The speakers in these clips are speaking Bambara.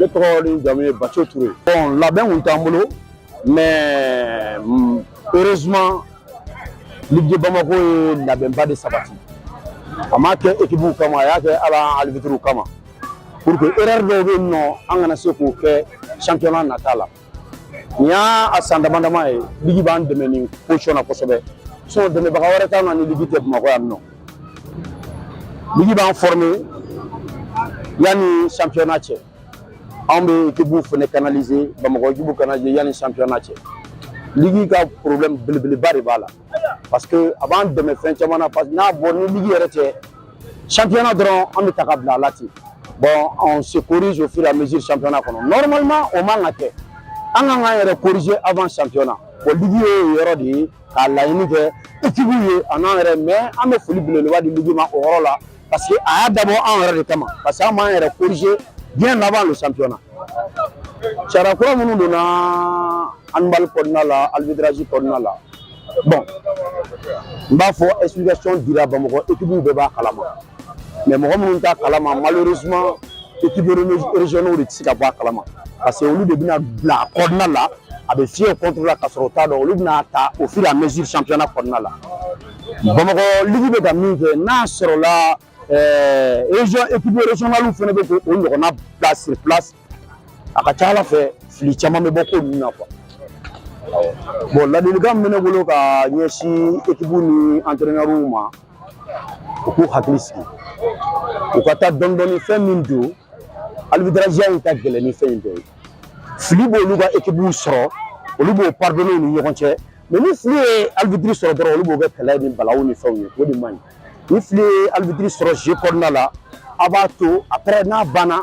Ne tɔgɔ ni jamu ye Baco Ture. Bon, labɛn kun t'an bolo, mais heureusement, Ligue de Bamako ye labɛnba de sabati. A m'a kɛ équipe kama, a y'a kɛ ala arbitre kama, pour que erreur dɔw bɛ yen nɔ, an kana se k'o kɛ championnat nata la. Nin y'a a san dama dama ye, ligue b'an dɛmɛ nin position na kosɛbɛ. Sinon dɛmɛbaga wɛrɛ t'an na ni ligue tɛ Bamakɔ yan nɔ. Ligue b'an former yanni championnat cɛ. Anw bɛ équipe fana canaliser, Bamakɔ équipe canaliser yanni championnat cɛ. Ligue ka problème belebeleba de b'a la, parce que a b'an dɛmɛ fɛn caman na, parce que n'a bɔ ni ligue yɛrɛ tɛ, championnat dɔrɔn an bɛ ta ka bila a la ten. Bon, on se corrige au fur et à mesure championnat kɔnɔ. Normalement, o man ka kɛ, an kan k'an yɛrɛ corriger avant championnat. Bon, ligue ye o yɔrɔ de ye k'a laɲini kɛ équipe ye a n'an yɛrɛ. Mais an bɛ foli belebeleba di ligue ma o yɔrɔ la, parce que a y'a dabɔ anw yɛrɛ de kama, parce que an b'an yɛrɛ corriger bien avant le championnat. Sariya kura minnu donna handball kɔnɔna la, arbitrage kɔnɔna la, bon, n b'a fɔ explication dira Bamakɔ, équipe bɛɛ b'a kalama. Mais mɔgɔ minnu t'a kalama, malheureusement, équipe régionaux de tɛ se ka bɔ a kalama, parce que olu de bɛna bila a kɔnɔna la, a bɛ fiyɛ contre la ka sɔrɔ u t'a dɔn. Olu bɛna ta au fur et à mesure championnat kɔnɔna la. Bamakɔ ligue bɛ ka min kɛ, n'a sɔrɔla région équipe régionale fana bɛ k'o ɲɔgɔnna bila sur place, a ka ca ala fɛ, fili caman bɛ bɔ ko ninnu na quoi. Bon, ladilikan min bɛ ne bolo ka ɲɛsin équipe ni entraîneur ma, u k'u hakili sigi, u ka taa dɔɔni dɔɔni. Fɛn min don, arbitrage in ka gɛlɛn ni fɛn in bɛɛ ye. Fili b'olu ka équipe sɔrɔ, olu b'o pardonner u ni ɲɔgɔn cɛ. Mais ni fili ye arbitre sɔrɔ dɔrɔn, olu b'o kɛ kɛlɛ ni balawu ni fɛnw ye. O de man ɲi. Ni fili ye arbitre sɔrɔ jeu kɔnɔna la, a b'a to après n'a banna,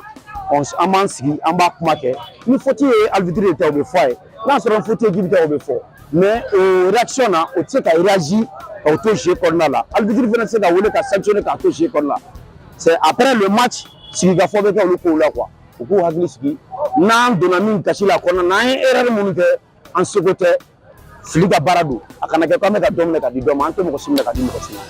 an b'an sigi, an b'a kuma kɛ. Ni faute ye arbitre de ta, o bɛ fɔ a ye. N'a sɔrɔ faute ye équipe ta, o bɛ fɔ. Mais o réaction na, o tɛ se ka réagir k'o to jeu kɔnɔna la. Arbitre fana tɛ se ka wele ka sanctionner k'a to jeu kɔnɔna la. C'est après le match, sigikafɔ bɛ kɛ olu kow la quoi. U k'u hakili sigi. N'an donna min gasi la kɔnɔna, n'an ye erreur minnu kɛ, an seko tɛ, fili ka baara don. A kana kɛ k'an bɛ ka dɔ minɛ ka di dɔ ma. An tɛ mɔgɔ si minɛ ka di mɔgɔ si ma.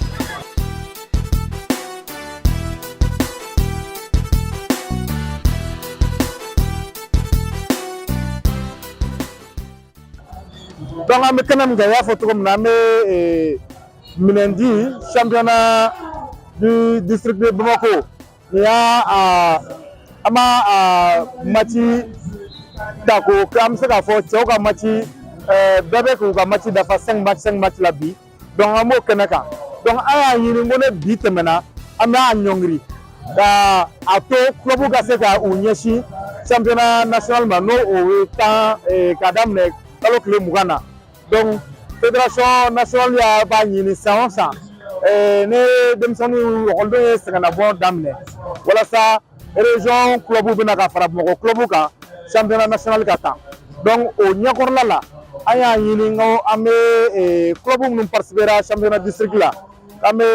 Donc an bɛ kɛnɛ min kan, i y'a fɔ cogo min na, an bɛ minɛn di championnat du district de Bamako. Nin y'a a an b'a a match ta k'o kɛ, an bɛ se k'a fɔ cɛw ka match bɛɛ bɛ k'u ka match dafa 5 match 5 match la bi. Donc an b'o kɛnɛ kan. Donc an y'a ɲini ko ne bi tɛmɛna, an bɛ a ɲɔngiri ka a to club ka se ka u ɲɛsin championnat national ma, n'o o ye tan ka daminɛ kalo tile 20 na. Donc fédération nationale y'a b'a ɲini san o san, ne denmisɛnninw ekɔlidenw ye sɛgɛnnabɔ daminɛ walasa région club bɛna ka fara Bamakɔ club kan, championnat national ka tan. Donc o ɲɛkɔrɔla la, an y'a ɲini ko an bɛ club minnu participera championnat district la, k'an bɛ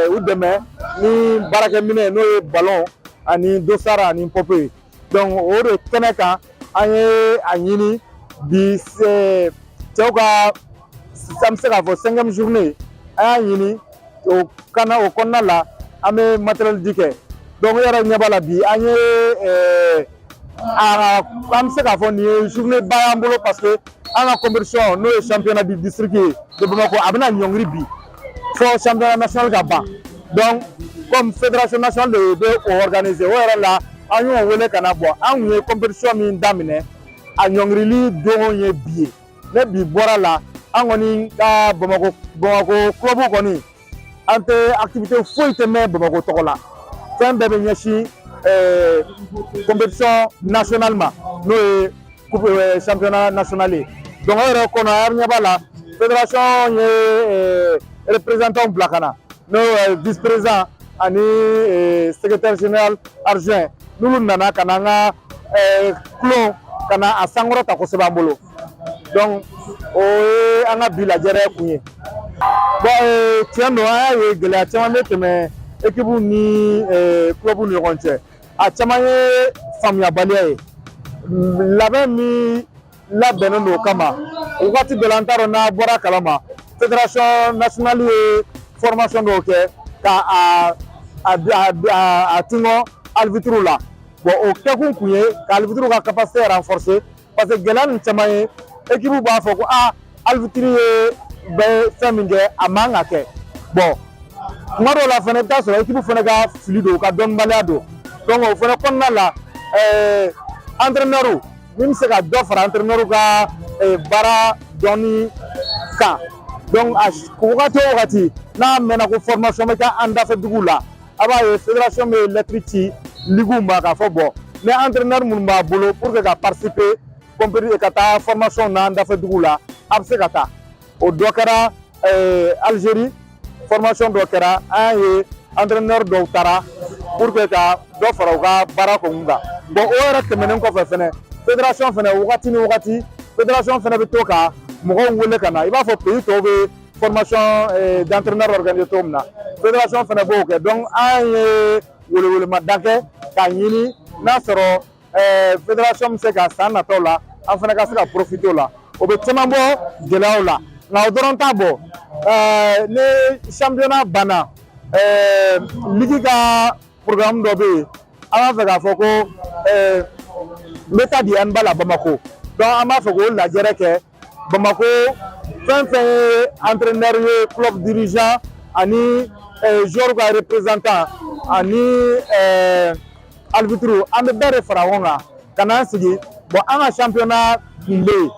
u dɛmɛ ni baarakɛminɛ, n'o ye ballon ani dossard ani pope ye. Donc o de kɛnɛ kan, an ye a ɲini bi, cɛw ka, an bɛ se k'a fɔ cinquième journée, an y'a ɲini o kana o kɔnɔna la, an bɛ matériel di kɛ. Donc e yɛrɛ ɲɛ b'a la bi, an ye a an bɛ se k'a fɔ nin ye journée ba y'an bolo, parce que an ka compétition, n'o ye championnat du district ye de Bamako, a bɛna ɲɔngiri bi fo championnat national ka ban. Donc comme fédération nationale de bɛ o organiser, o yɛrɛ la, an y'o wele ka na bɔ. An kun ye compétition min daminɛ, a ɲɔngirili don ye bi ye. Ne bi bɔra la, an kɔni ka Bamakɔ club kɔni, an tɛ activité foyi tɛ mɛn Bamakɔ tɔgɔ la. Fɛn bɛɛ bɛ ɲɛsin compétition nationale ma, n'o ye coupe championnat national ye. Donc o yɛrɛ kɔnɔ, a ɲɛ b'a la, fédération ye représentant bila ka na, n'o ye vice président ani secrétaire général adjoint. N'olu nana ka na an ka kulon ka na a sankɔrɔta kosɛbɛ an bolo. Donc o ye an ka bi lajɛrɛ kun ye. Bon, tiɲɛ don, an y'a ye gɛlɛya caman bɛ tɛmɛ équipe ni club ni ɲɔgɔn cɛ. A caman ye faamuyabaliya ye. Labɛn min labɛnnen don o kama, wagati dɔ la, an t'a dɔn n'a bɔra kalama, fédération nationale ye formation dɔw kɛ ka a a a a tingɔ arbitre la. Bon, o kɛkun kun ye ka arbitre ka capacité renforcer, parce que gɛlɛya nin caman ye, équipe b'a fɔ ko aa, arbitre ye bɛ fɛn min kɛ, a man ka kɛ. Bon, kuma dɔw la fɛnɛ, i bɛ taa sɔrɔ équipe fɛnɛ ka fili don, u ka dɔnnibaliya don. Donc o fɛnɛ kɔnɔna la, entraîneur min bɛ se ka dɔ fara entraîneur ka baara dɔɔni kan. Donc a wagati o wagati n'a mɛnna ko formation bɛ kɛ an dafɛ duguw la, a b'a ye fédération bɛ lettre ci ligue ma k'a fɔ bon, ni entraîneur minnu b'a bolo pour que ka participer compétition, ka taa formation na an dafɛ duguw la, a bɛ se ka taa. O dɔ kɛra Algérie, formation dɔ kɛra, an y'a ye entraîneur dɔw taara pour que ka dɔ fara u ka baara kun kan. Bon, o yɛrɛ tɛmɛnen kɔfɛ fɛnɛ, fédération fɛnɛ, wagati ni wagati, fédération fɛnɛ bɛ to ka mɔgɔw wele ka na. I b'a fɔ pays tɔw bɛ formation d'entraîneur organiser cogo min na, fédération fɛnɛ b'o kɛ. Donc an ye welewelemada kɛ k'a ɲini n'a sɔrɔ fédération bɛ se ka san nataw la, an fɛnɛ ka se ka profiter o la. O bɛ caman bɔ gɛlɛyaw la. Nka o dɔrɔn t'a bɔ. Ni championnat banna, ligue ka programme dɔ bɛ yen, an b'a fɛ k'a fɔ ko n bɛ taa di handball à Bamako. Donc an b'a fɛ k'o lajɛrɛ kɛ Bamako, fɛn fɛn ye entraîneur ye, club dirigeant ani joueur ka représentant ani arbitre, an bɛ bɛɛ de fara ɲɔgɔn kan ka n'an sigi. Bon, an ka championnat tun bɛ yen,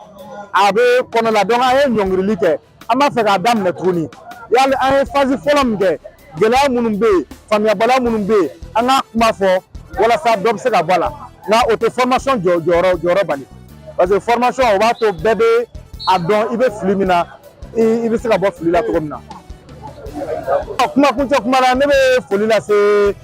a bɛ kɔnɔ la. Donc an ye ɲɔngirili kɛ, an b'a fɛ k'a daminɛ tuguni. Yali an ye phase fɔlɔ min kɛ, gɛlɛya minnu bɛ yen, faamuyabaliya minnu bɛ yen, an k'a kuma fɔ walasa dɔ bɛ se ka bɔ a la. Nka o tɛ formation jɔ jɔyɔrɔ bali, parce que formation o b'a to bɛɛ bɛ a dɔn i bɛ fili min na, i bɛ se ka bɔ fili la cogo min na. Kuma kuncɛ kuma la, ne bɛ foli lase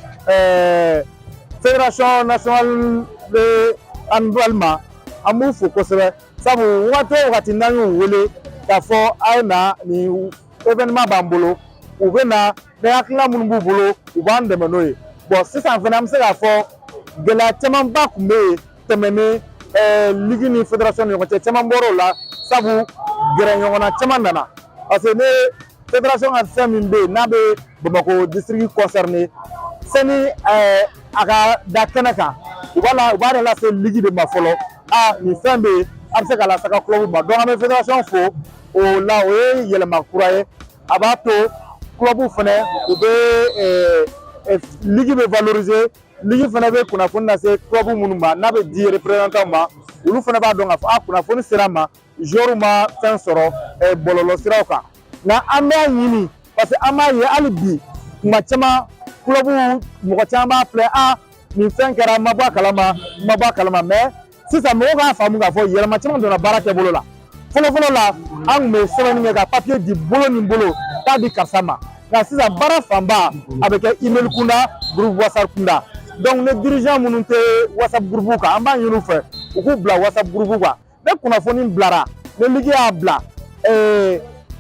Fédération nationale de handball ma. An b'u fo kosɛbɛ, sabu wagati o wagati n'an y'u wele k'a fɔ a ye na, nin événement b'an bolo, u bɛ na ni hakilina minnu b'u bolo, u b'an dɛmɛ n'o ye. Bon, sisan fana, an bɛ se k'a fɔ gɛlɛya camanba tun bɛ yen tɛmɛnen ligue ni fédération ni ɲɔgɔn cɛ. Caman bɔr'o la, sabu gɛrɛ ɲɔgɔnna caman nana, parce que ne fédération ka fɛn min bɛ yen n'a bɛ Bamakɔ district concerné, sani a ka da kɛnɛ kan, u b'a la, u b'a de lase ligue de ma fɔlɔ: a nin fɛn bɛ yen, a bɛ se ka lase a ka club ma. Donc an bɛ fédération fo o la. O ye yɛlɛma kura ye, a b'a to club fɛnɛ, u bɛ ligue bɛ valoriser. Ligue fana bɛ kunnafoni lase club minnu ma, n'a bɛ di représentant ma, olu fana b'a dɔn k'a fɔ a kunnafoni sera ma, joueur ma fɛn sɔrɔ bɔlɔlɔ siraw kan. Nka an b'a ɲini, parce que an b'a ye hali bi, kuma caman club mɔgɔ caman b'a filɛ: a nin fɛn kɛra, n ma bɔ a kalama, n ma bɔ a kalama. Mais sisan mɔgɔw k'a faamu k'a fɔ yɛlɛma caman donna baara kɛbolo la. Fɔlɔ fɔlɔ la, an tun bɛ sɛbɛnni kɛ ka papier di bolo ni bolo, k'a di karisa ma. Nka sisan, baara fanba a bɛ kɛ email kunda, groupe WhatsApp kunda. Donc ni dirigeant minnu tɛ WhatsApp groupe kan, an b'a ɲini u fɛ u k'u bila WhatsApp groupe kan. Ni kunnafoni bilara, ni ligue y'a bila,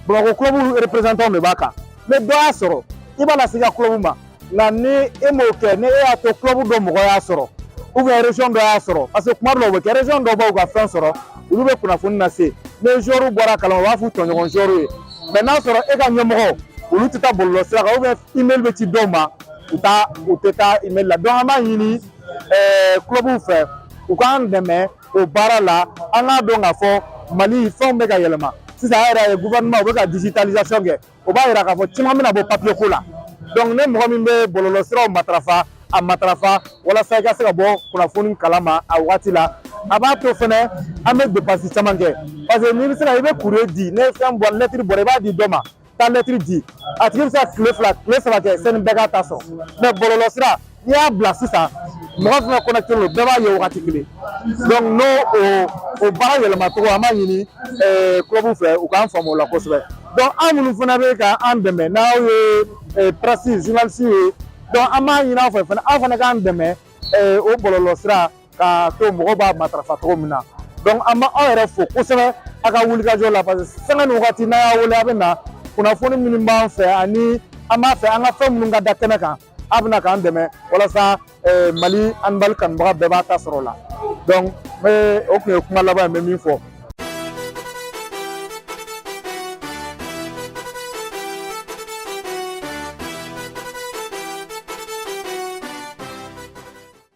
Bamakɔ club représentant de b'a kan. Ni dɔ y'a sɔrɔ, i b'a lase i ka club ma. Nka ni e m'o kɛ, ni e y'a to club dɔ mɔgɔ y'a sɔrɔ ou bien région dɔ y'a sɔrɔ, parce que kuma dɔw bɛ kɛ, région dɔw b'u ka fɛn sɔrɔ, olu bɛ kunnafoni lase. Ni joueur bɔra kalama, u b'a f'u tɔɲɔgɔn joueur ye. Mais n'a sɔrɔ e ka ɲɛmɔgɔ, olu tɛ taa bɔlɔlɔ sira kan, ou bien email bɛ ci dɔw ma, u t'a, u tɛ taa email la. Donc an b'a ɲini club fɛ, u k'an dɛmɛ o baara la. An k'a dɔn k'a fɔ Mali fɛnw bɛ ka yɛlɛma sisan. A yɛrɛ ye gouvernement, u bɛ ka digitalisation kɛ, o b'a yira k'a fɔ caman bɛna bɔ papier ko la. Donc ne mɔgɔ min bɛ bɔlɔlɔ siraw matarafa, a matarafa walasa i ka se ka bɔ kunnafoni kalama a waati la. A b'a to fɛnɛ an bɛ dépense caman kɛ, parce que n'i bɛ se ka i bɛ courrier di, ne ye fɛn bɔ, lettre bɔra, i b'a di dɔ ma, taa lettre di a tigi bɛ se ka tile 2, tile 3 kɛ sani bɛɛ k'a ta sɔrɔ. Mais bɔlɔlɔ sira, n'i y'a bila sisan, mɔgɔ fɛn fɛn connecté don, bɛɛ b'a ye wagati kelen. Donc n'o o baara yɛlɛmacogo, an b'a ɲini club fɛ, u k'an faamu o la kosɛbɛ. Donc an minnu fana bɛ ka an dɛmɛ, n'aw ye presse journaliste ye, donc an b'a ɲini aw fɛ fana, aw fana k'an dɛmɛ o bɔlɔlɔ sira k'a to mɔgɔw b'a matarafa cogo min na. Donc an b'a aw yɛrɛ fo kosɛbɛ a ka wulikajɔ la, parce que sanga ni wagati n'a y'a wele, a bɛ na kunnafoni minnu b'an fɛ, ani an b'a fɛ an ka fɛn minnu ka da kɛnɛ kan, a bɛna k'an dɛmɛ walasa Mali handball kanubaga bɛɛ b'a ta sɔrɔ o la. Donc n bɛ o tun ye kuma laban ye, n bɛ min fɔ.